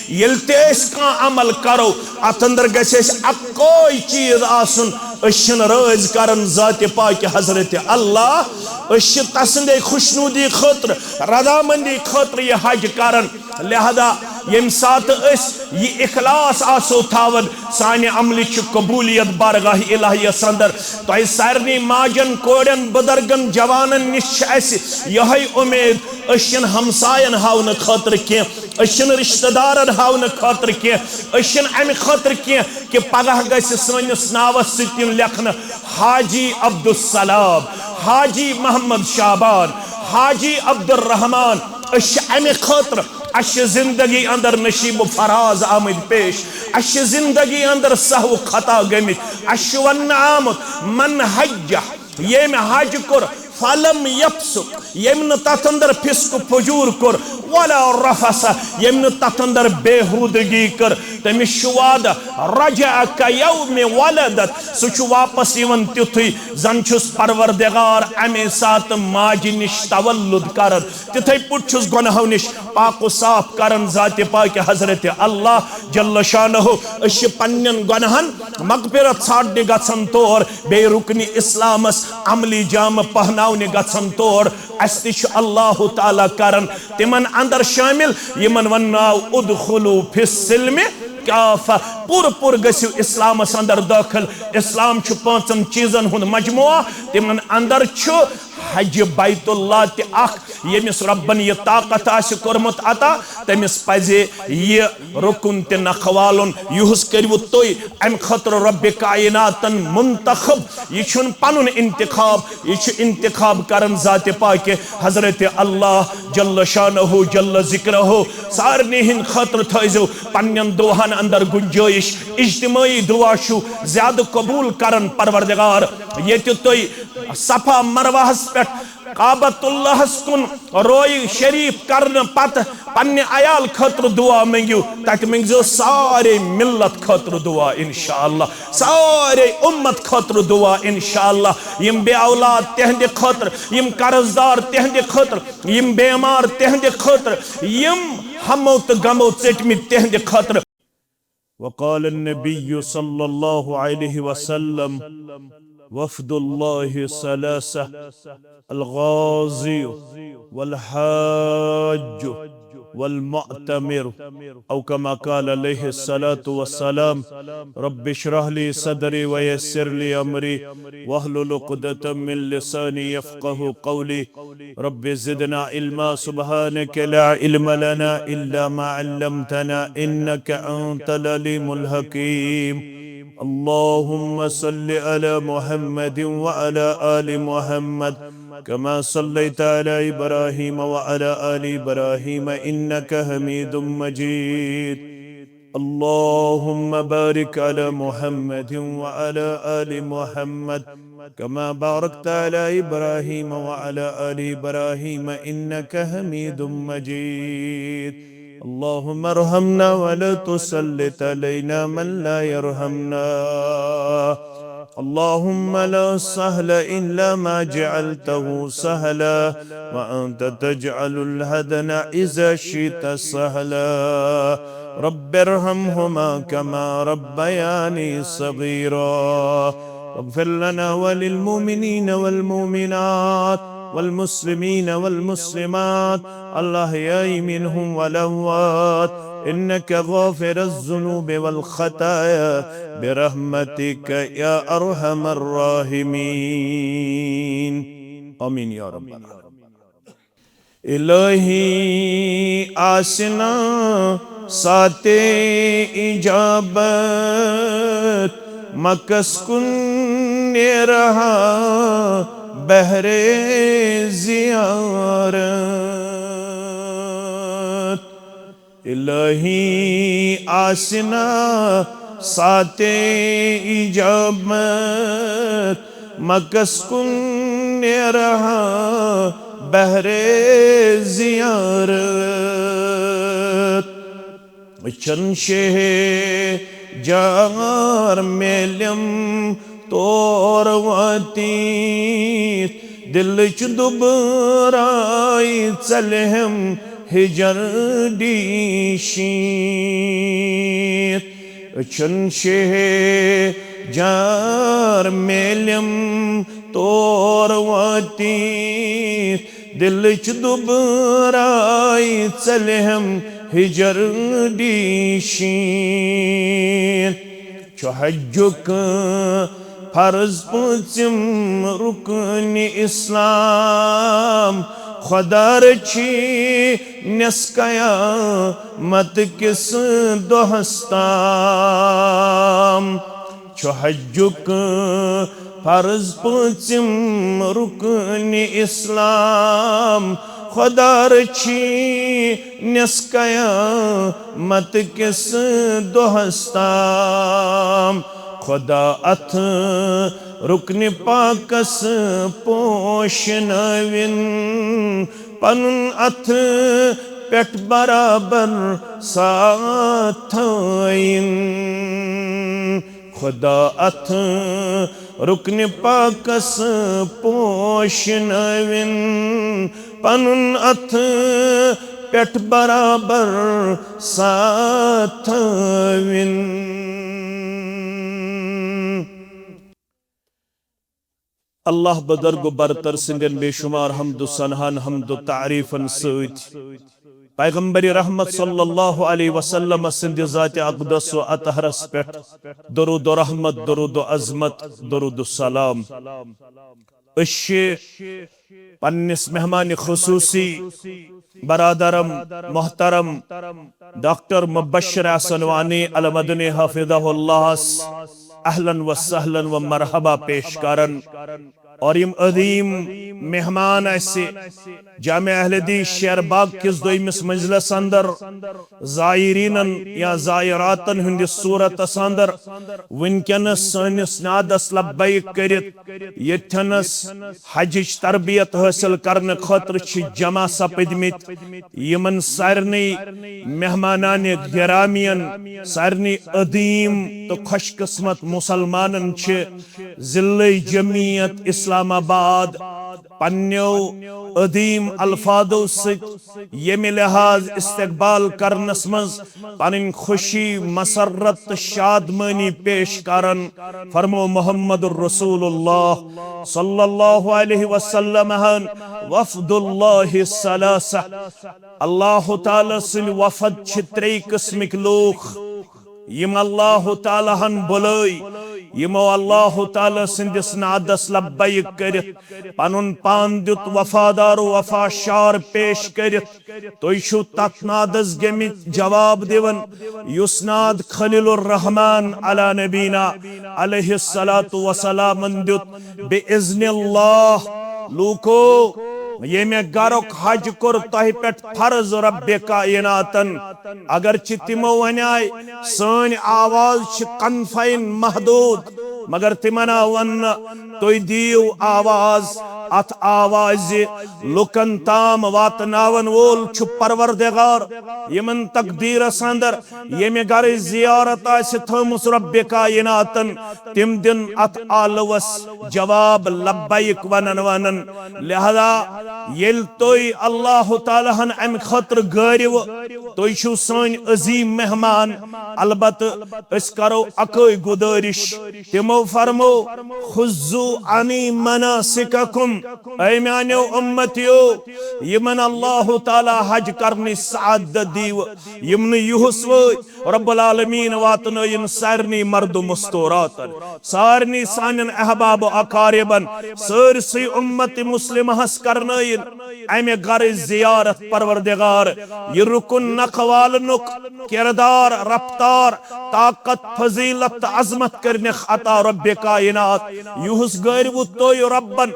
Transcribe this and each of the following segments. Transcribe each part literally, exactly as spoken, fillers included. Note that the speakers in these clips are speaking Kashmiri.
ییٚلہِ تہِ أسۍ کانٛہہ عمل کرو، اتھ اندر گژھِ اَسہِ اکوے چیٖز آسُن، أسۍ چھِنہٕ رٲضۍ کران ذاتِ پاکہِ حضرت اللہ، أسۍ چھِ تسٕنٛدے خۄشنودی خٲطرٕ، رضامندی خٲطرٕ یہِ حج کران۔ لہذا ییٚمہِ ساتہٕ أسۍ یہِ اخلاص آسو تھاوان، سانہِ عملہِ چھِ قبولیت بارگاہ الہیس اندر۔ تۄہہِ سارنٕے ماجن، کورٮ۪ن، بُزرگن، جوانن نِش چھِ اَسہِ یِہوٚے اُمید، أسۍ چھِنہٕ ہمساین ہاونہٕ خٲطرٕ کینٛہہ، أسۍ چھِنہٕ رشتہٕ دارن ہاونہٕ خٲطرٕ کینٛہہ، أسۍ چھِنہٕ امہِ خٲطرٕ کینٛہہ کہِ پگاہ گژھِ سٲنِس ناوس سۭتۍ یُن لیکھنہٕ حاجی عبدالسلام، حاجی محمد شعبان، حاجی عبدالرحمان۔ أسۍ چھِ امہِ خٲطرٕ، اسہِ چھِ زندگی اندر نصیب و فراز آمٕتۍ پیش، اسہِ چھِ زندگی اندر سہو خطا گٔمٕتۍ۔ اسہِ چھُ وننہٕ آمُت، من حج، ییٚمۍ حج کوٚر، فلم یفسق، ییٚمۍ نہٕ تتھ اندر فسق و فجور کوٚر، ولا رفث، ییٚمۍ نہٕ تتھ اندر بیہودگی کٔر، تٔمِس چھُ وعدٕ، رجع کیوم ولدت، سُہ چھُ واپس یِوان تیُتھُے زن چھُس پروردگار امے ساتہٕ ماجہِ نِش تولد کران۔ تِتھے پٲٹھۍ چھُس گۄناہو نِش پاک و صاف کران ذاتِ پاکہِ حضرت اللہ جل شانہ۔ أسۍ چھِ پننٮ۪ن گۄناہن مغفرت ژھانڈنہِ گژھان تور، بیٚیہِ رُکنہِ اسلامس عملی جامہٕ پہناونہِ گژھان تور۔ اسہِ تہِ چھُ اللہ تعالیٰ کران تِمن اندر شٲمِل، یِمن ونناو، ادخلوا فی السلم کافہ، پوٗرٕ پوٗرٕ گٔژھِو اسلامس اندر دٲخل۔ اسلام چھُ پانٛژن چیٖزن ہُنٛد مجموعہ، تِمن اندر چھُ حج بیت اللہ تہِ اکھ۔ ییٚمِس رۄبن یہِ طاقت آسہِ کوٚرمُت عطا، تٔمِس پزِ یہِ رُکُن تہِ نکھٕ والُن۔ یُہُس کٔرِو تُہۍ، امہِ خٲطرٕ رۄبِ کائناتن منتخب۔ یہِ چھُنہٕ پنُن انتخاب، یہِ چھُ انتخاب کران ذاتِ پاکہِ حضرت اللہ جل شانہ جل ذکرہ۔ سارنٕے ہٕنٛدِ خٲطرٕ تھٲیزیو پننٮ۪ن دُعاہن اندر گنجٲیش۔ اجتماعی دُعا چھُ زیادٕ قبول کران پروردگار۔ ییٚتہِ تُہۍ صفا مروہس پٮ۪ٹھ کعبۃ اللہس کُن رویہِ شریف کرنہٕ پتہٕ پننہِ عیال خٲطرٕ دُعا مٔنگِو، تتہِ مٔنگزیو سارے ملت خٲطرٕ دُعا انشاءاللہ، سارے اُمت خٲطرٕ دُعا انشاءاللہ۔ یِم بے اولاد تِہنٛدِ خٲطرٕ، یِم قرض دار تِہنٛدِ خٲطرٕ، یِم بیمار تِہنٛدِ خٲطرٕ، یِم ہمو تہٕ غمو ژٔٹمٕتۍ تِہنٛدِ خٲطرٕ۔ وقال النبي صلى الله عليه وسلم: وفد الله ثلاثة: الغازي والحاج والمعتمر، أو كما قال عليه الصلاة والسلام. رب اشرح لي صدري ويسر لي أمري واحلل عقدة من لساني يفقه قولي. رب زدنا علما، سبحانك لا علم لنا إلا ما علمتنا إنك أنت العليم الحكيم. اللهم صل على محمد وعلى آل محمد كما صليت على إبراهيم وعلى آل إبراهيم إنك حميد مجيد. اللهم بارك على محمد وعلى آل محمد كما باركت على إبراهيم وعلى آل إبراهيم إنك حميد مجيد. اللهم ارحمنا ولا تسلط علينا من لا يرحمنا. اللهم لا سهل إلا ما جعلته سهلا، وأنت تجعل الحزن إذا شئت سهلا. رب ارحمهما كما ربياني صغيرا. واغفر لنا وللمؤمنين والمؤمنات والمسلمين والمسلمات الأحياء منهم والأموات إنك غافر الذنوب والخطايا برحمتك يا أرحم الراحمين. آمين يا رب العالمين. الہی آسنا ساتے اجابت، مکس کن نیرہا بہرے زیارت۔ الہی آسنا ساتے اجابت، مکس کن نیرہا بہرے زیارت۔ چن شہ جار میلم تور واتیت، دلچ دبرائی ژلہم ہجر ڈی شیت۔ أچھن شہجار میلم تور وٲتِتھ، دلٕچ دُبراے ژلہم ہجر ڈی شیت۔ چھُ حجُک فرض پٲنٛژِم رُکن اسلام، خۄدا رٔچھی نٮ۪س قیامت کِس دۄہس تام۔ چھُ حجُک فرض پٲنٛژِم رُکن اسلام، خۄدا رٔچھی نٮ۪س قیامت کِس دۄہس تام۔ خۄدا اتھ رُکنہِ پاکس پوشنٲوِن، پنُن اتھ پٮ۪ٹھ برابر ساتھ تھٲوِن۔ خۄدا اتھ رُکنہِ پاکس پوشنٲوِن، پنُن اتھ پٮ۪ٹھ برابر ساتھ تھٲوِن۔ اللہ بزرگ و برتر سٕنٛدٮ۪ن بے شمار حمد و ثناہن، حمد و تعریفن سۭتۍ پیغمبر رحمت صلی اللہ علیہ وسلم سٕنٛدِ ذاتِ اقدس و اطہرس پٮ۪ٹھ درود و رحمت، درود و عظمت، درود و سلام۔ أسۍ چھِ پننِس مہمان خصوصی برادرم محترم ڈاکٹر مبشر احسن وانی المدنی حفظہ اللہس اہلاً و سہلاً و مرحبا پیش کران۔ اور یِم عظیم مہمان اسہِ جامع اہل حدیث شیر باغ کِس دوٚیمِس منزلس اندر زائرینن یا زائراتن ہٕنٛدِس صورتس اندر وٕنکیٚنس سٲنِس نادس لبیک کٔرِتھ ییٚتھٮ۪نس حجٕچ تربیت حٲصِل کرنہٕ خٲطرٕ چھِ جمع سپٕدمٕتۍ۔ یِمن سارنٕے مہمانانِ گرامیَن، سارنٕے عظیٖم تہٕ خۄش قٕسمت مُسلمانن چھِ ضلعے جمعیت اسلام آباد پننیو عظیٖم الفاظو سۭتۍ ییٚمہِ لحاظ استقبال کرنس منٛز پنٕنۍ خوشی، مسرت تہٕ شادمٲنی پیش کران۔ فرمو محمد رسول اللہ صلی اللہ علیہ وسلم ہن وفد اللہ ثلاثہ۔ اللہ تعالیٰ سٕنٛدۍ وفد چھِ ترٛیٚیہِ قٕسمٕکۍ لوٗکھ، یِم اللہ تعالیٰ ہن بُلٲے، یِمو اللہ تعالیٰ سٕنٛدِس نادس لبیک کٔرِتھ پنُن پان دیُت وفادار و وفا شعار پیش کٔرِتھ۔ تُہۍ چھِو تتھ نادس گٔمٕتۍ جواب دِوان، یُس ناد خلیل الرحمان علی نبینا علیہ الصلوۃ والسلامن دیُت۔ بِإِذْنِ اللَّهِ، لوٗکو، ییٚمہِ گرُک حج کوٚر تۄہہِ پٮ۪ٹھ فرض رب کائناتن، اگرچہِ تِمو ونیاے سٲنۍ آواز چھِ کنفاین محدود، مگر تِمن آو وننہٕ، تُہۍ دِیِو آواز، اتھ آوازِ لُکن تام واتناون وول چھُ پروردگار۔ یِمن تقدیرس اندر ییٚمہِ گرٕچ زیارت آسہِ تھٲومٕژ رب کائناتن، تِم دِن اتھ آلوس جواب لبیک ونان ونان۔ لہذا ییٚلہِ تُہۍ اللہ تعالیٰ ہن امہِ خٲطرٕ گٲرِو، تُہۍ چھِو سٲنۍ عظیٖم مہمان۔ البتہٕ أسۍ کرو اکٲے گُزٲرِش۔ تِمو فرمو، خذوا عنی مناسککم، اے میانیو امتیو، یِمن اللہ تعالیٰ حج کرنٕچ سعادت دیو، یِم نہٕ یُہُس وٲتۍ، رب العالمین واتنٲیِن سارنٕے مرد و مستوراتن، سارنٕے سانٮ۪ن احباب و اقاربن، سٲرسٕے امت مسلمہس کرنٲیِن امہِ گرٕچ زیارت۔ پروردگار، یہِ رُکُن نکھٕ والنُک کردار، رفتار، طاقت، فضیلت تہٕ عظمت کٔرنکھ عطا رب کائنات۔ یُہُس گٲرِوٕ تُہۍ ربن،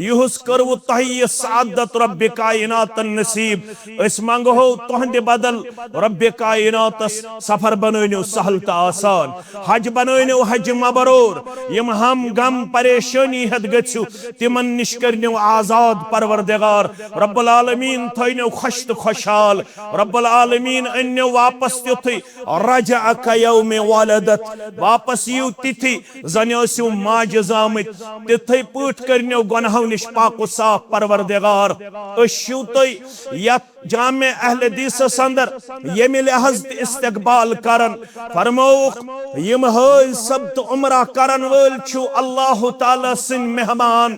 یُہُس کٔروٕ تۄہہِ یہِ سعادت رب کائناتن نصیب۔ أسۍ منگہو تُہنٛدِ بدل رب کائناتس، سفر بنٲونِو سہل تہٕ آسان، حج بنٲونِو حج مبرور۔ یِم ہم غم پریشٲنی ہٮ۪تھ گٔژھِو، تِمن نِش کٔرنِو آزاد پروردگار۔ رب العالمین تھٲینِو خۄش تہٕ خۄشحال۔ رب العالمین أننِو واپس تیُتھُے رجع کیوم ولدت، واپس یِیِو تِتھی زن ٲسِو ماجہِ زامٕتۍ، تِتھے پٲٹھۍ کٔرنِو گۄناہو نِش پاک و صاف پروردگار۔ أسۍ چھِو تُہۍ یتھ جامع اہل حدیثس اندر ییٚمہِ لحاظ تہِ استقبال کران، فرمووُکھ، یِم حج سب تہٕ عمرہ کرن وٲلۍ چھِو اللہ تعالیٰ سٕنٛدۍ مہمان،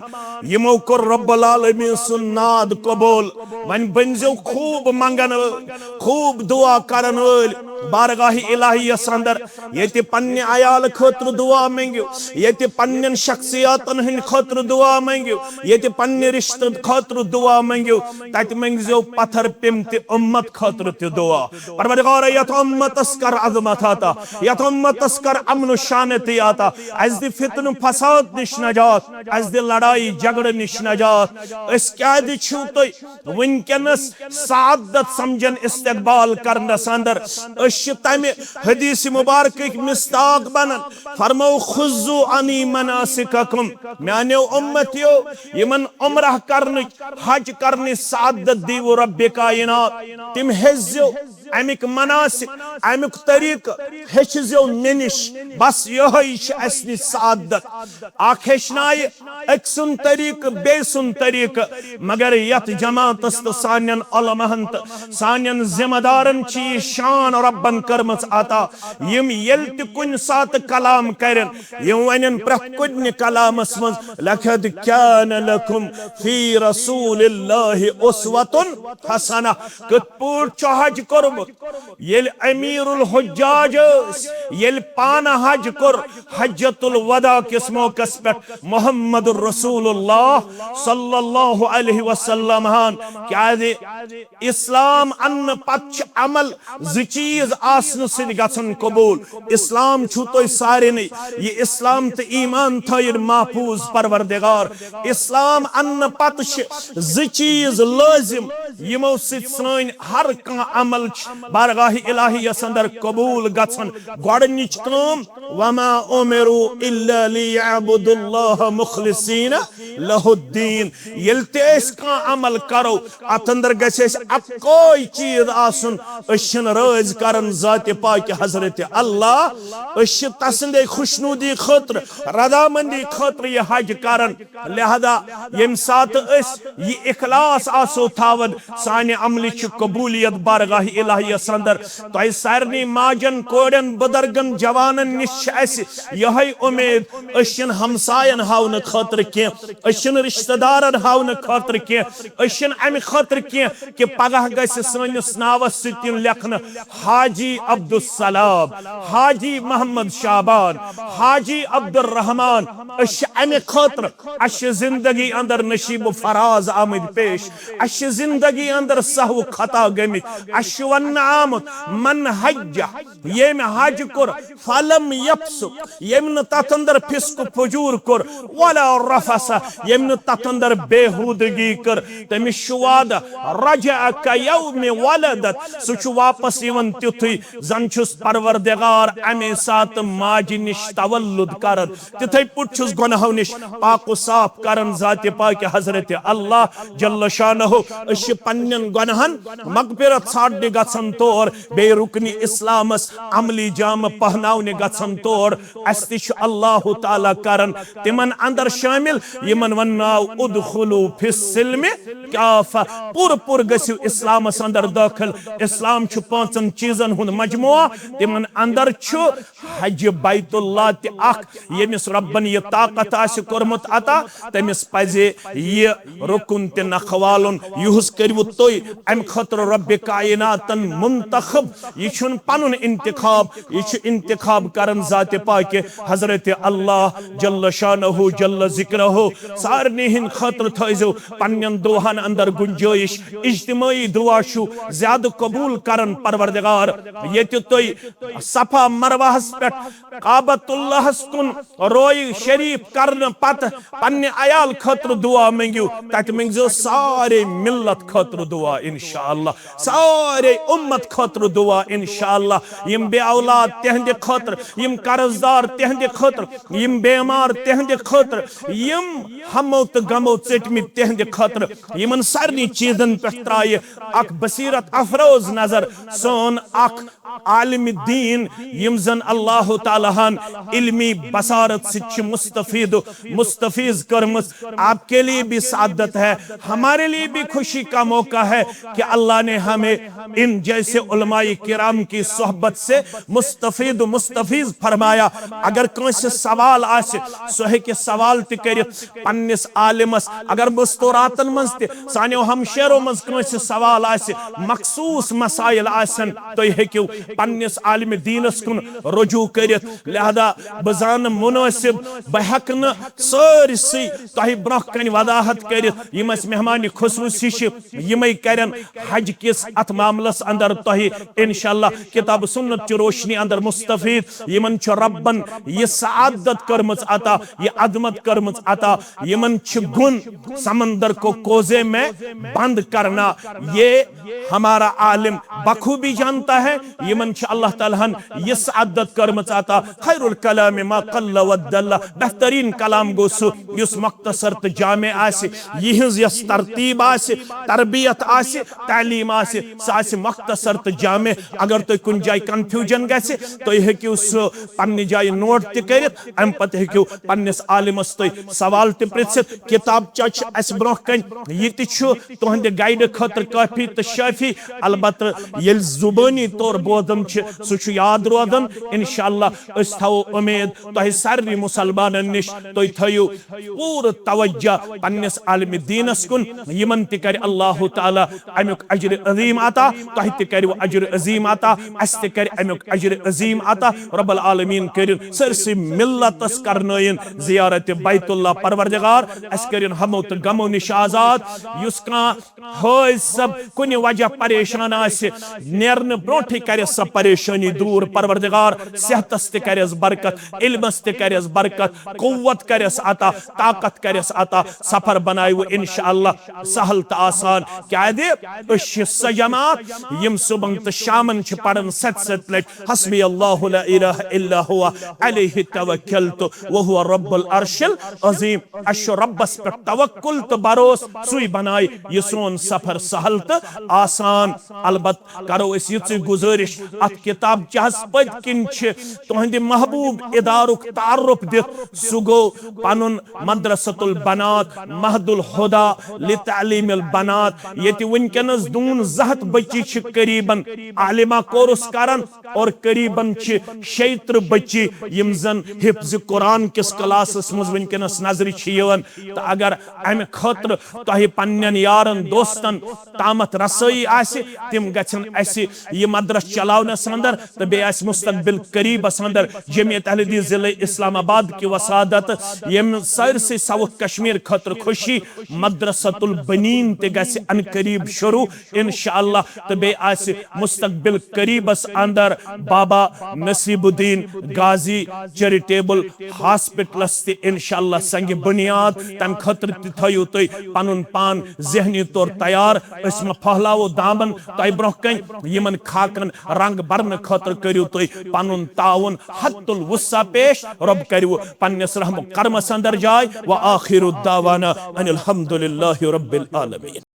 یِمو کوٚر رب العالمین سُنٛد ناد قبول۔ وۄنۍ بٔنزیو خوب منگن وٲلۍ، خوب دعا کرن وٲلۍ بارگاہ الہیس اندر۔ ییٚتہِ پننہِ عیال خٲطرٕ دعا منگِو، ییٚتہِ پننٮ۪ن شخصیاتن ہٕنٛدِ خٲطرٕ دعا منگِو، ییٚتہِ پننہِ رشتہٕ خٲطرٕ دعا منگِو، تتہِ منگزیو پتھر پیمتہِ امت خٲطرٕ تہِ دعا۔ پروردگارا، یتھ امتس کر عظمت عطا، یتھ امتس کر امن و شانتی عطا، اسہِ دِ فتنہٕ فساد نِش نجات، اسہِ دِ لڑایہِ جھگڑٕ نِش نجات۔ أسۍ کیازِ چھِو تُہۍ وٕنکیٚنس سعادت سمجھن استقبال کرنس اندر؟ أسۍ چھِ تمہِ حدیث مبارکٕکۍ مصداق بنان۔ فرمو، خذوا عنی مناسککم، میانیو امتیو، یمن عمرہ کرنٕچ، حج کرنٕچ سعادت دیو رب کائنات۔ تِم ہیٚچھزیو امیُک مناسک، امیُک طریقہٕ ہیٚچھزیو مےٚ نِش۔ بس یہے چھِ اسہِ نِش سعادت۔ اکھ ہیٚچھنایہِ أکۍ سُنٛد طریقہٕ، بیٚیہِ سُنٛد طریقہٕ، مگر یتھ جماعتس تہٕ سانٮ۪ن علماہن تہٕ سانٮ۪ن ذمہ دارن چھِ یہِ شان ربن کٔرمٕژ عطا، یِم ییٚلہِ تہِ کُنہِ ساتہٕ کلام کرن، یِم ونن پرٛٮ۪تھ کُنہِ کلامس منٛز، لقد کان لکم فی رسول اللہ اسوۃ حسنہ۔ کِتھ پٲٹھۍ چھُ حج کوٚرمُت؟ ییٚلہِ امیر الحجاج ٲسۍ، ییٚلہِ پانہٕ حج کوٚر، حجۃ الوداع کِس موقعس پٮ۪ٹھ محمد رسول اللہ صلی اللہ علیہ وسلم ہن، کیازِ اسلام اننہٕ پتہٕ چھِ عمل زٕ چیٖز آسنہٕ سۭتۍ گژھان قبول۔ اسلام چھُو تۄہہِ سارنٕے، یہِ اسلام تہٕ ایمان تھٲیِن محفوظ پروردگار۔ اسلام اننہٕ پتہٕ چھِ زٕ چیٖز لٲزم، یِمو سۭتۍ سٲنۍ ہر کانٛہہ عمل چھِ بارگاہ الہیس اندر قبول گژھان۔ گۄڈٕنِچ کٲم، وما امروا الا لیعبدوا اللہ مخلصین لہ الدین۔ ییٚلہِ تہِ أسۍ کانٛہہ عمل کرو، اتھ اندر گژھِ اسہِ اکوے چیٖز آسُن، أسۍ چھِنہٕ رٲضۍ کران ذاتِ پاکہِ حضرت اللہ، أسۍ چھِ تسٕنٛدے خۄشنودی خٲطرٕ، رضامندی خٲطرٕ یہِ حج کران۔ لہذا ییٚمہِ ساتہٕ أسۍ یہِ اخلاص آسو تھاوان، سانہِ عملہِ چھِ قبولیت بارگاہ الہیس اندر۔ تۄہہِ سارنٕے ماجن، کورٮ۪ن، بُزرگن، جوانن نِش چھِ اسہِ یہے امید۔ أسۍ چھِنہٕ ہمساین ہاونہٕ خٲطرٕ کینٛہہ، أسۍ چھِنہٕ رشتہٕ دارن ہاونہٕ خٲطرٕ کینٛہہ، أسۍ چھِنہٕ امہِ خٲطرٕ کینٛہہ کہِ پگاہ گژھِ سٲنِس ناوس سۭتۍ یُن لیکھنہٕ حاجی عبدالسلام، حاجی محمد شعبان، حاجی عبدالرحمان۔ أسۍ چھِ امہِ خٲطرٕ، اسہِ چھِ زندگی اندر نصیب و فراز آمٕتۍ پیش، اسہِ چھِ زندگی اندر سہو خطا گٔمٕتۍ۔ اسہِ چھُ وننہٕ آمُت، من حج، ییٚمۍ حج کوٚر، فلم یفسق، ییٚمۍ نہٕ تتھ اندر فسق و فجور کوٚر، ولا رفث، ییٚمۍ نہٕ تتھ اندر بے ہودگی کٔر، تٔمِس چھُ وعدٕ، رجع کیوم ولدت، سُہ چھُ واپس یِوان تیُتھُے زن چھُس پروردگار امے ساتہٕ ماجہِ نِش تولد کران۔ تِتھے پٲٹھۍ چھُس گۄناہو نِش پاک و صاف کران ذاتِ پاکہِ حضرت اللہ جل شانہ۔ أسۍ چھِ پننٮ۪ن گۄناہن مغفرت ژھانڈنہِ گژھان تور، بیٚیہِ رُکنِ اسلامس عملی جامہٕ پہناونہِ گژھان تور۔ اسہِ تہِ چھُ اللہ تعالیٰ کران تِمن اندر شٲمِل، یِمن ونناو، ادخلوا فی السلم کافہ، پوٗرٕ پوٗرٕ گٔژھِو اسلامس اندر دٲخل۔ اسلام چھُ پانٛژن چیٖزن ہُنٛد مجموعہ، تِمن اندر چھُ حج بیت اللہ تہِ اکھ۔ ییٚمِس رۄبن یہِ طاقت آسہِ کوٚرمُت عطا، تٔمِس پزِ یہِ رُکُن تہِ نکھٕ والُن۔ یِہُس کٔرِو تُہۍ، امہِ خٲطرٕ رۄبِ کائناتن منتخب۔ یہِ چھُنہٕ پنُن انتخاب، یہِ چھُ انتخاب کران ذاتِ پاکہِ حضرت اللہ جل شانہ جل ذکرہ۔ سارنٕے ہٕنٛدِ خٲطرٕ تھٲیزیو پننٮ۪ن دُعاہن اندر گنجٲیش۔ اجتماعی دُعا چھُ زیادٕ قبول کران پروردگار۔ ییٚتہِ تُہۍ صفا مروہس پٮ۪ٹھ کعبۃ اللہس کُن رویہِ شریف کرنہٕ پتہٕ پننہِ عیال خٲطرٕ دُعا مٔنگِو، تتہِ مٔنگزیو سارے ملت خٲطرٕ دُعا انشاءاللہ، سارے امت خٲطرٕ دُعا انشاءاللہ۔ یِم بے اولاد تِہنٛدِ خٲطرٕ، یِم قرض دار تِہنٛدِ خٲطرٕ، یِم بیمار تِہنٛدِ خٲطرٕ، یِم ہمو تہٕ غمو ژٔٹمٕتۍ تِہنٛدِ خٲطرٕ، یِمن سارنٕے چیٖزن پٮ۪ٹھ ترایہِ اکھ بصیرت افروز نظر۔ سون اکھ عالم دین، یم زن اللہ تعالیٰ ہن علمی بصارت سۭتۍ چھِ مستفید و مستفیض کٔرمٕژ۔ آپ کے لیے بھی سعادت ہے، ہمارے لیے بھی خوشی کا موقع ہے کہ اللہ نے ہمیں ان جیسے علماء کرام کی صحبت سے مستفید و مستفیض فرمایا۔ اگر کٲنٛسہِ سوال آسہِ، سُہ ہیٚکہِ سوال تہِ کٔرِتھ پننِس عالمس۔ اگر مستوراتن منٛز تہِ، سانیو ہمشیرو منٛز کٲنٛسہِ سوال آسہِ، مخصوص مسائل آسن، تُہۍ ہیٚکِو پننِس عالم دینس کُن رجوع کٔرِتھ۔ لہذا بہٕ زانہٕ مُنٲسِب، بہٕ ہیٚکہٕ نہٕ سٲرسٕے تۄہہِ برونٛہہ کنہِ وضاحت کٔرِتھ۔ یِم اسہِ مہمان خصوصی چھِ، یِمے کرن حج کِس اتھ معاملس اندر تۄہہِ انشاءاللہ کتاب سنت چہِ روشنی اندر مستفید۔ یِمن چھُ ربن یہِ سعادت کٔرمٕژ عطا، یہِ عظمت کٔرمٕژ عطا۔ یِمن چھِ گُن سمندر کو کوزے میں بند کرنا، یہ ہمارا عالم بخوبی جانتا ہے۔ یِمن چھِ اللہ تعالیٰ ہن یہِ سعادت کٔرمٕژ عطا۔ خیر الکلام ما قل و دل، بہترین کلام گوٚو سُہ یُس مختصر تہٕ جامع آسہِ، یِہنٛز یۄس ترتیب آسہِ، تربیت آسہِ، تعلیم آسہِ، سۄ آسہِ مختصر تہٕ جامع۔ اگر تۄہہِ کُنہِ جایہِ confusion گژھِ، تُہۍ ہیٚکِو سُہ پننہِ جایہِ note تہِ کٔرِتھ، امہِ پتہٕ ہیٚکِو پننِس عالمس تُہۍ سوال تہِ پرژھِتھ۔ کتاب چا چھِ اسہِ برونٛہہ کنہِ، یہِ تہِ چھُ تُہنٛدِ guide خٲطرٕ کٲفی تہٕ شٲفی۔ البتہٕ ییٚلہِ زُبٲنی طور بوزان چھِ، سُہ چھُ یاد روزان۔ انشاءاللہ أسۍ تھاوو اُمید تۄہہِ سارنٕے مُسلمانن نِش، تُہۍ تھٲیِو پوٗرٕ توجہ پننِس عالمِ دیٖنس کُن۔ یِمن تہِ کرِ اللہ تعالیٰ امیُک اجر عظیم عطا، تۄہہِ تہِ کریو اجر عظیم عطا، اسہِ تہِ کرِ امیُک اجر عظیم عطا۔ رب العالمین کٔرِن سٲرسٕے ملتس کرنٲیِن زیارت بیت اللہ۔ پروردگار، اسہِ کٔرِن ہمو تہٕ غمو نِش آزاد۔ یُس کانٛہہ حٲج صٲب کُنہِ وجہ پریشان آسہِ، نیرنہٕ برونٛٹھٕے کرٮ۪س سۄ پریشٲنی دوٗر۔ پروردگار، صحتس تہِ کرٮ۪س برکت، علمس تہِ کرٮ۪س برکت، قوت کرٮ۪س عطا، طاقت کرٮ۪س عطا۔ سفر بناوِ انشاءاللہ سہل تہٕ آسان۔ کیازِ أسۍ چھِ سۄ جماعت یِم صبحن تہٕ شامن چھِ پران ستہِ ستہِ لٹہِ حسبی اللہ لا الہ الا ہوا علیہ توکلت وہو رب العرش العظیم۔ اسہِ چھُ ربس پٮ۪ٹھ توکل تہٕ بھروسہٕ، سُے بنایہِ یہِ سون سفر سہل تہٕ آسان۔ البتہٕ کرو أسۍ یِژٕے گُزٲرِش، اتھ کتابچہس پٔتۍ کِنۍ چھِ تُہنٛدِ محبوب ادارُک تعارف دِتھ، سُہ گوٚو پنُن مدرسۃ البنات مہد الہدی لتعلیم البنات، ییٚتہِ وٕنکیٚنس دوٗن زٕ ہتھ بچی چھِ قریباً عالمہ کورس کران اور قریباً چھِ شیٚیہِ ترٕٛہ بچی یِم زن حفظ قرآن کِس کلاسس منٛز وٕنکیٚنس نظرِ چھِ یِوان۔ تہٕ اگر امہِ خٲطرٕ تۄہہِ پننٮ۪ن یارن دوستن تامتھ رسٲیی آسہِ، تِم گژھن اسہِ یہِ مدرسہٕ چلاونس اندر تہٕ بیٚیہِ آسہِ مستقبل قریبس اندر جمعیت اہل حدیث ضلع اسلام آباد کہِ وسادت ییٚمہِ سٲرسٕے ساؤتھ کشمیر خٲطرٕ خوشی مدرسۃ البنین تہِ گژھِ ان قریب شروع انشاءاللہ۔ تہٕ بیٚیہِ آسہِ مستقبل قریبس اندر بابا نصیب الدین غازی چیریٹیبل ہاسپٹلس تہِ انشاءاللہ سنگ بنیاد۔ تمہِ خٲطرٕ تہِ تھٲیِو تُہۍ پنُن پان ذہنی طور تیار۔ أسۍ مہ پھٔہلاوو دامن تۄہہِ برونٛہہ کنہِ۔ یِمن خاکن رنگ برنہٕ خٲطرٕ کٔرِو تُہۍ پنُن تعاون حد الوسع پیش۔ رب کٔرِو پننِس رحم و کرمس اندر جاے۔ وآخر دعوانا ان الحمد للہ رب العالمین۔